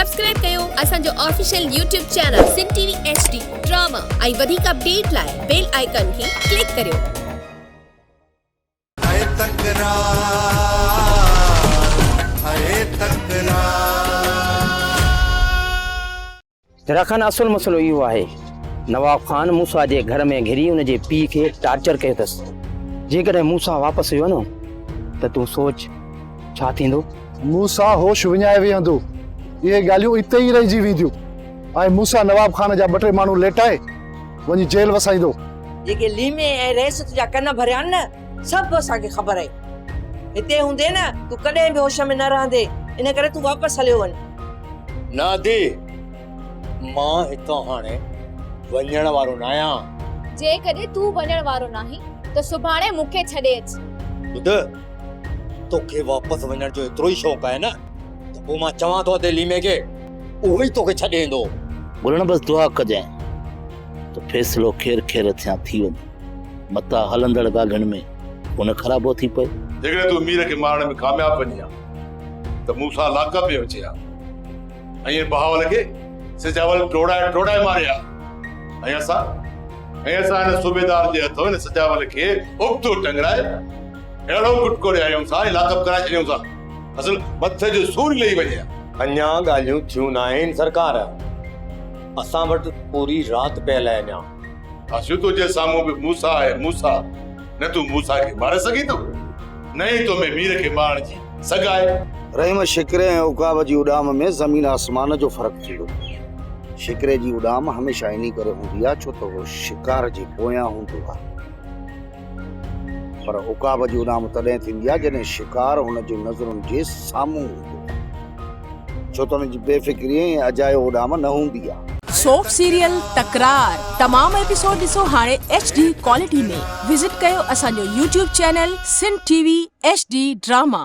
Subscribe ڪيو اسان جو official YouTube channel Sindh T V H D drama ۽ وڌيڪ اپڊيٽ لاء بيل آئيڪان کي ڪلڪ ڪريو. اي تڪرار اي تڪرار. رکن اصل مسئلو اهو آهي نواب خان موسيٰ جي گهر ۾ گهري ان جي پيء کي ٽارچر ڪيو اٿس جيڪڏهن موسيٰ واپس ويو نه ته تون سوچ ڇا ٿيندو؟ موسيٰ هوش وڃائي ويهندو اهي ڳالهيون اتي ئي رهجي وينديون ۽ موسيٰ نواب خان جا ٻه ٽي ماڻهو ليٽائي وڃي جيل وسائيندو. جيڪي ليمي ۽ رئيس تنهنجا ڪن ڀريا آهن نه سڀ اسان کي خبر آهي. هتي هوندين نه تون ڪڏهن به هوش ۾ نه رهندين ان ڪري تون واپس هليو وڃ. نه ادي، مان هتان هاڻي وڃڻ وارو ناهيان. جيڪڏهن تون وڃڻ وارو ناهين ته سڀاڻي مون کي ڇڏي اچ. ٻڌ، توکي واپس وڃڻ جو ايترو ئي شوق آهي نه ته پوء مان چوان ٿو ادي ليمي کي اهو ئي توکي ڇڏي ايندو. گلڻ بس دعا ڪجانء ته فيصلو خير خير ٿيان ٿي وڃي، متان هلندڙ ڳالهين ۾ ڪو نه خرابو ٿي پئي. جيڪڏهن تون مير کي مارڻ ۾ ڪامياب وڃين ها ته مون سان لاڪپ ۾ هجي ها ۽ بهاول کي سجاول ڊوڙائي ڊوڙائي ماري ها ۽ اسان ۽ اسان هن صوبيدار جي هٿو هن سجاول کي ابتو ٽنگرائي اهڙو گٽڪو ڏياريون ٿا ۽ لاڪپ ڪرائي ڇڏيون ٿا اصل مٿي جو سور ئي لهي وڃي ها. اڃا ڳالهيون ٿيون ناهن سرڪار، اسان وٽ پوري رات پيل آهي اڃا. آسيو تنهنجي سامهون به موسيٰ آهي موسيٰ، نه تون موسيٰ کي ماري سگهين ٿو، نه ئي تو ۾ مير کي مارڻ جي سگهه آهي. رحيم شڪري ۽ عقاب جي اڏام ۾ زمين آسمان جو فرق ٿيندو. شڪري جي اڏام هميشه انهي ڪري هوندي آهي ڇو ته هو شڪار جي پويان هوندو آهي. پر عقاب جي اڏام تڏهن ٿيندي آهي جڏهن شڪار هن جي نظرن جي سامهون هوندو آهي. ڇو ته ان جي بي فڪري ۽ اجايو اڏام نه هوندي آهي. سوپ سيريل تڪرار تمام ايپيسوڊ ڏسو هاڻي ايڇ ڊي ڪوالٽي ۾ وزٽ ڪيو اسان جو YouTube channel Sindh T V H D drama.